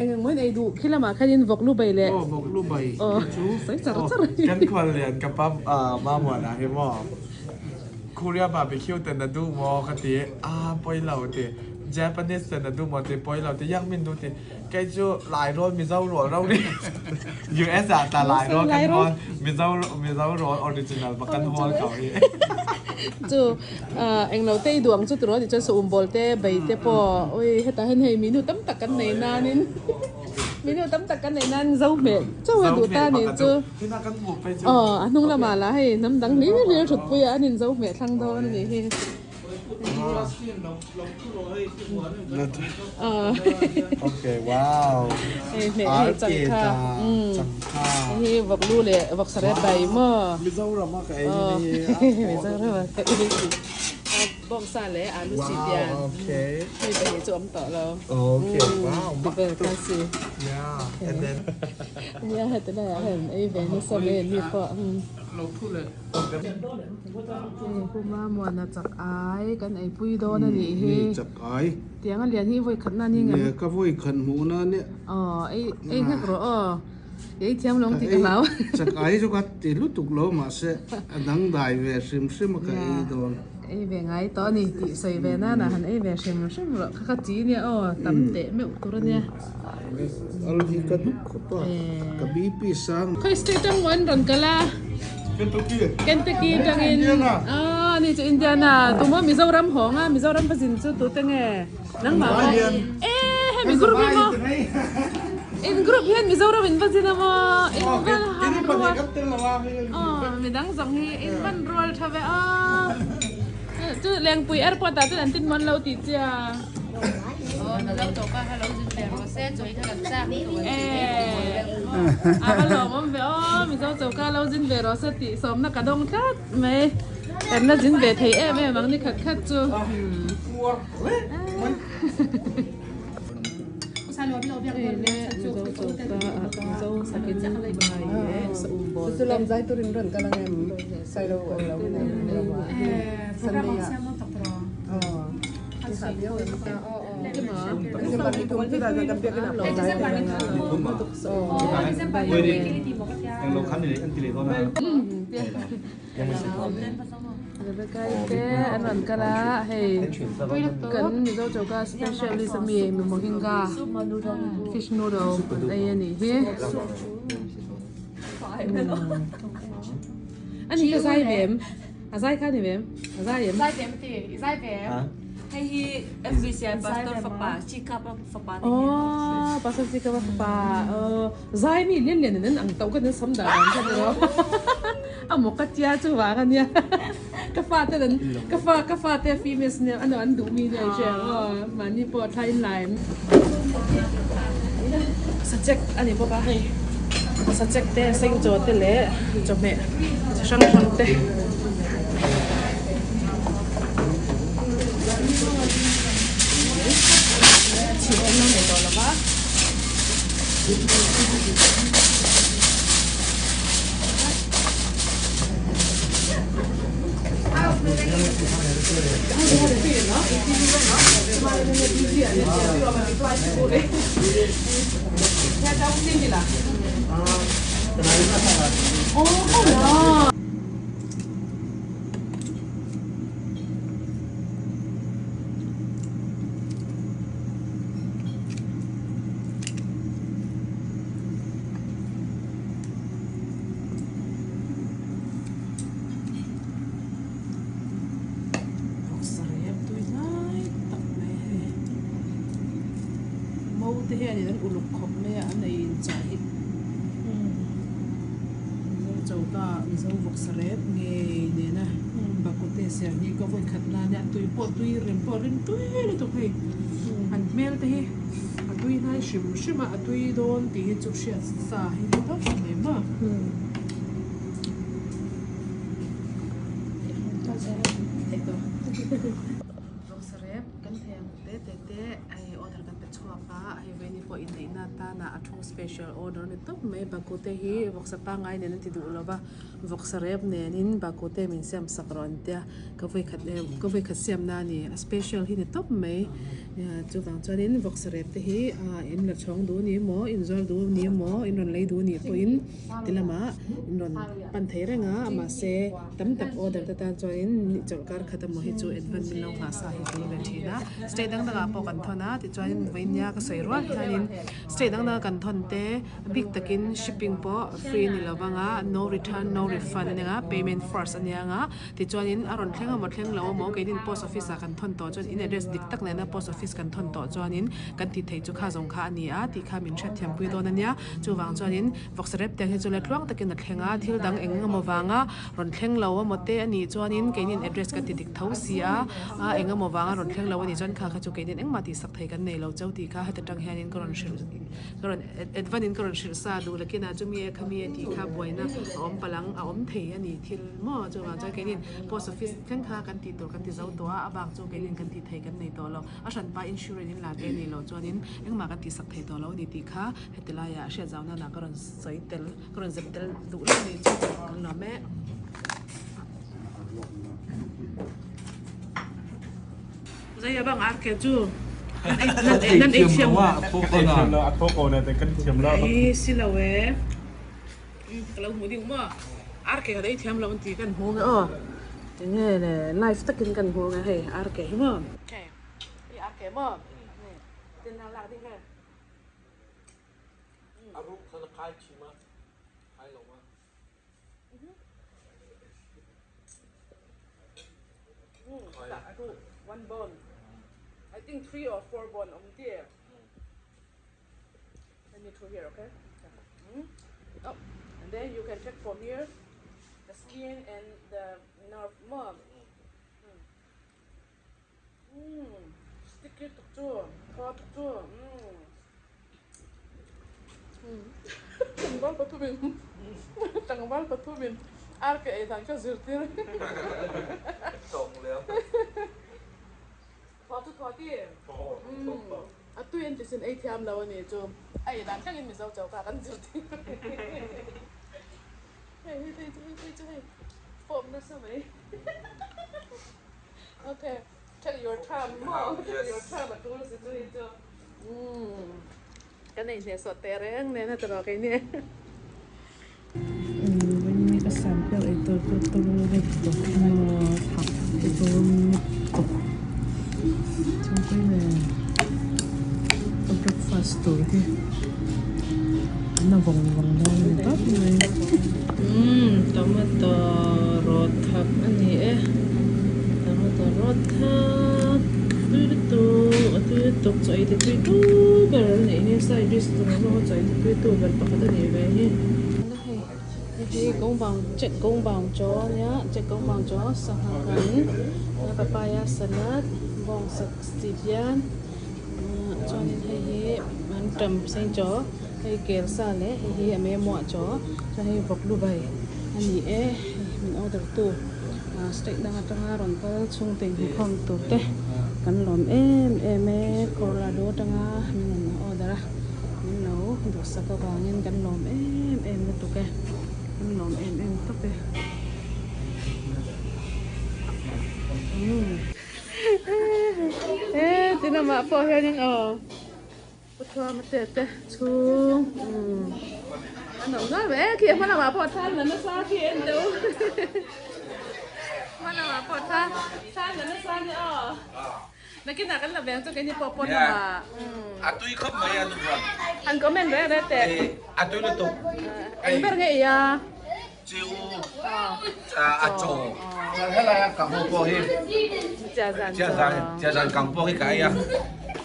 Eng eng maw in ei duh khi lamah khanin vawk lu bai leh. Aw vawk lu bai te chu. Sawi char char. Kan khual lian ka pa Mamuana hi maw Korea barbecue ten a duh maw ka ti a pawi lo ti Japanese ten a duh maw ti pawi lo ti Yang min duh ti kei chu Lai rawl Mizo rawl ro ri US ah tla Lai rawl kan hawl Mizo Mizo rawl original bak kan hawl ko hi. Chu Englo te i duh ang chu tiraw tichuan saum bawl te bei te pawh ui hetah hian hei minu tam tak kan nei nanin minu tam tak kan nei nan zo hmeh chauh a duh ta nih chu aw a hnung lamah lah hei hnam dang hlir hlir thut pui ah an in zo hmeh thlang dawn a nih hi. Okay wow Hei hmeh hei changkha hei vawk lu leh vawk sarep bai maw Mizoram a ka ei ni hi Mizoram a ka ei ni bawngsa leh alu chi pian okay hei pahnih chu awm tawh lo okay wow mak tuk yeah and then nia heti laiah hian ei ve nasa mai an ni pawh Hei Puma Muana chak ai kan eipui dawn a nih hi. Ni chak ai. Tiang a lian hi vawi khat na ni ngem. Ka vawi khat hmuh na nia. Aw ei ei nghek rawh aw. Ei thiam lo ang tih ka hlau. Chak ai chu ka ti lutuk lo mahse a dangdai ve hrim hrim a ka ei dawn. Ka ei ve ngai tawh a ni tih sawi ve nana han ei ve hrim hrim rawh. Kha kha chi nia aw tam teh meuh tur a nia. Al hi ka duh khawp a, ka BP sang. Khawi state ang maw an rawn kal a? Kentucky. Kentucky atangin. Indiana. Ah, ani chu Indiana. Tumaw Mizoram hawng a, Mizoram va zin chu tute nge? Nangmah maw? Eh, hemi group hi maw? In group hian Mizoram in va zin a maw? In van han rual. Aw, midang zawng hi in van rual tha ve a. Chu Lengpui airport ah chuan an tin mawn lo tih chia. A va lawmawm ve aw, Mizo choka lo zin ve rawh se tih sawmna ka dawng tlat mai. Kan la zin ve thei em em ang ni khat khat chu. Mizo choka ah Mizo sakin mai leh saum bawl te. Rebecca-i te an rawn kal a hei kan Mizo choka specialist ami mi mohinga fish noodle an ei a nih hi a ni ka zai ve em a zai kha a ni ve em a zai em. Zai ve em ti i zai ve em. Hei hi MVCI pastor fapa Chikapa fapa ni hian. Aw pastor Chikapa fapa aw zai mi lian lian in an ang tauh ka nen sam dah dan kha ni lo a maw ka tia chu vang a nia ka fa te an ka fa ka fa te famous nia ano an duh mi nia i hria ang aw mahni pawh thla in la em. Sachek a ni bawk a hei sachek te sengchaw te leh chawhmeh chi hrang hrang te. Chhip an lo nei tawh lo va. Vawksa rep tui hnai tak mai hei mo te hianin an uluk khawp mai a an ei inchah hi Mizo choka Mizo vawksa rep ngei nena bakute siam hi ka vawi khat nan a tui pawh tui rim pawh a rim tui lutuk hei an hmel te hi a tui hnai hrim hrim a a tui dawn tih hi chu hriat sa hi ni tawp mai maw. Vawksa rep kan thei ang te te te hei order kan pe chhuak a hei veni pawh inneihna atana a thu special order ni tawp mai bakute hi vawksa pangngai nen an ti duh lova vawksa rep nenin bakute min siam sak rawh an tia ka vawikhat ka vawikhat siamna a ni a special hi ni tawp mai. Chuvang chuanin vawksa rep te hi in la chhawng duh ni emaw in zuar duh ni emaw in rawn lei duh nih pawhin ti lamah in rawn pan thei reng a mahse tam tak order te tan chuanin chawlhkar khat emaw hi chu advance min lo nghah sa hi tul ve thin a state dang dangah pawh kan thawn a tichuanin vawinia ka sawi rual hianin state dang danga kan thawn te bik takin shipping pawh free a ni lo vang a no return no refund a nia payment first a nia nga. Tichuanin a rawn thleng emaw thleng lo emaw keinin post office ah kan thawn tawh chuan in address dik tak nena post office kan thawn tawh chuanin kan tih theih chu kha zawng kha a ni a tih kha min hriatthiam pui dawn a nia. Chuvang chuanin vawksa rep tiang hi chu la tluang takin a thleng a, thil dang eng emaw vanga rawn thleng lo emaw te a nih chuanin keinin address kan ti dik tho si a, a eng emaw vanga rawn thleng lo a nih chuan kha kha chu keinin engmah tihsak thei kan nei lo cheu tih kha heti tang hianin ka rawn hrilh ka rawn advan in ka rawn hrilh sa duh lakin a chumi e khami e tih kha buaina a awm palang a awm thei a ni thil. Maw chuvang chuan keinin post office thleng kha kan tih tur kan ti zo tawh a, a bak chu keinin kan tih thei kan nei tawh lo. A hranpa insurance in la te nih loh chuanin engmah kan tihsak thei tawh lo a ni tih kha heti laiah hriat zau nana ka rawn sawi tel, ka rawn zep tel duh lo a ni chu kan lawm e. Zei a bang ar ke chu nan ei thiam lo a, a thaw ko na te kan thiam lo. Ei si lo e. Ka lo hmuh ding maw? Ar ke kan ei thiam lo an tih kan hmu nge aw. Enge le live takin kan hmu nge hei ar ke hi maw. Hei hei ar ke maw. Hei tin a lak ding hei. A ruh kha na kai chim a kai lo ma. A ruh one bone. I think 3 or 4 bone awm ti. Let me through here, okay? Mm. Oh, and then you can check from here the skin and the nerve more. Mm. Mm. Sticky tuk chu, thaw tuk chu. Mm. Mm. Tlangval pathumin, tlangval pathumin ar ka ei dan ka zirtir. Tawng leh. Thaw chu thaw ti. A tui an ti sin ei thiam lo a ni chu. A ei dan thlengin Mizo choka kan zir ti. Hei hei hei chu hei hei chu hei form nasa mai. Okay, take your time maw, take your time a tul si chu hei chu. Kan ei hnehsawh teh reng nen a ti rawh keini. Ka sam piau ei tur chu turu lutuk maw thak te turu lutuk thingpui nen ka breakfast tur hi an a vawng vawng dawn a ni tawp mai. Umm tomato rawt thak a ni e tomato rawt thak tui lutuk a tui lutuk chaw ei ti tui tu ber a nih hi side dish tur zawk a chaw ei ti tui tu ber pakhat a nih ve hi. Hei kawng check kawng bang chaw a nia check kawng bang chaw sangha kan papaya salad bawngsak chi hian chuanin hei hi an tam seng chaw hei kel sa leh hei hi a me muah chaw chuan hei vawk lu bai a ni e hei min order tu state dang atanga rawn kal chhungte inhmukhawm tur te kan lawm em em e Colorado atanga min rawn order a. Min lo duhsak avangin kan lawm em em lutuk e, kan lawm em em tawp e. Umm e tin amah pawh hianin aw Pu Thuama te te chhung umm a nawm nual mai e khi a hma lamah pawh thla an la nasa khi en teh u hma lamah pawh thla thla an la nasa nia aw. Nakinah kan la veng chu keini pawh pawn lamah. A tui khawp mai a nuam. Han comment reh reh teh. A tui lutuk. Eng ber nge i a? Chiu a chaw. Chuan helai a kang ho pawh hi. Chiazan chaw. Chiazan kang pawh hi ka ei a.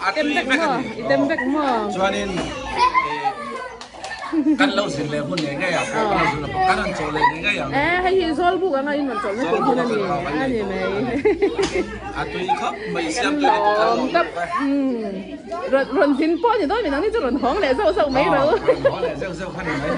A tui vek a ni. I tem vek maw? Chuanin Kan lo zin leh hun ngei ngei ah pawh kan lo zin leh pawh kan rawn chawl leh ngei ngei ang. Eh hei hi Zawlbuk anga in rawn chawlhna tur hun a ni a ni mai. A tui khawp mai siam tui lutuk kan lawm lutuk e. Rawn rawn zin pawh ni dawn mi nangni chu rawn hawng leh zauh zauh mai ro. Rawn hawng leh zeuh zeuh kha ni mai.